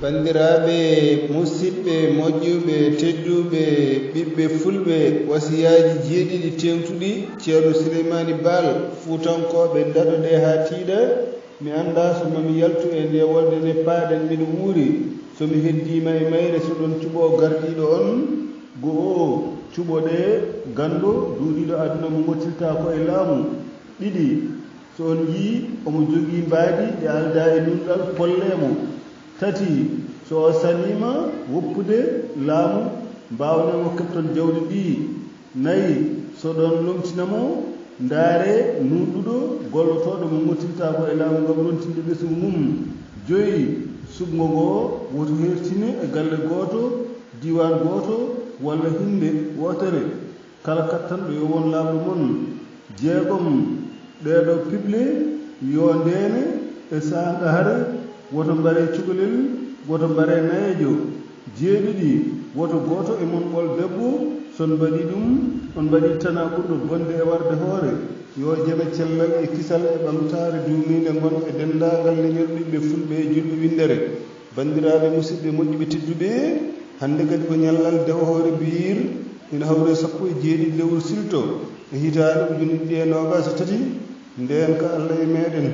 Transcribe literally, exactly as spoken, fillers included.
Banndiraaɓe, musidɓe, moƴƴuɓe, tedduɓe, ɓiɓɓe fulɓe, wasiyaaji jeeɗiɗi teeŋtuɗi Ceerno Suleymaani Baal, Fuutankooɓe, ndaɗoɗee haa tiiɗa. Mi anndaa so mami yaltu e nde wolde nde paaɗen miɗo wuuri. So mi heddiima e mayre, so ɗon cuɓoo gardiiɗo on, go'o cuɓoɗee ganndo duuɗiiɗo aduna mo ngottirtaa ko e laamu. Ɗiɗi, so on njii omo jogii mbaadi ɗe aldaa e nunɗal, pollee mo. Tati, so o saniima woppude laamu, mbaawnee mo keɓton jawdi ɗii. Nayi, so ɗon lomtina mo, ndaaree nunɗuɗo gollotooɗo mo ngottirtaa ko e laamu ngam rontinde ɓesngu mum. Joyi, suɓngo ngoo woto heertine e galle gooto, diiwaan gooto walla hinnde wootere. Kala kattanɗo yo won laaɓɗo mon. Jeegom, ɗeeɗo piɓle yo ndeene e saanga hare, woto mbaree cukalel, woto mbaree nayeejo. Jeeɗiɗi, woto gooto e mon ɓol debbo, so on mbaɗii ɗum, on mbaɗii tanaa ɓurɗo bonde e warde hoore. Yo jeme cellal e kisal e ɓamtaare duumiinde ngon e denndaangal leñol ɓiɓɓe fulɓe e julɓe winndere. Banndiraaɓe, musidɓe moƴƴuɓe tedduɓe, hannde kadi ko ñallal dewa hoore biir, ina hawri e sappo e jeeɗiɗi lewru silto e hitaande ujunere ɗiɗi e noogaas e tati, ndeen ka Allah e meeɗen.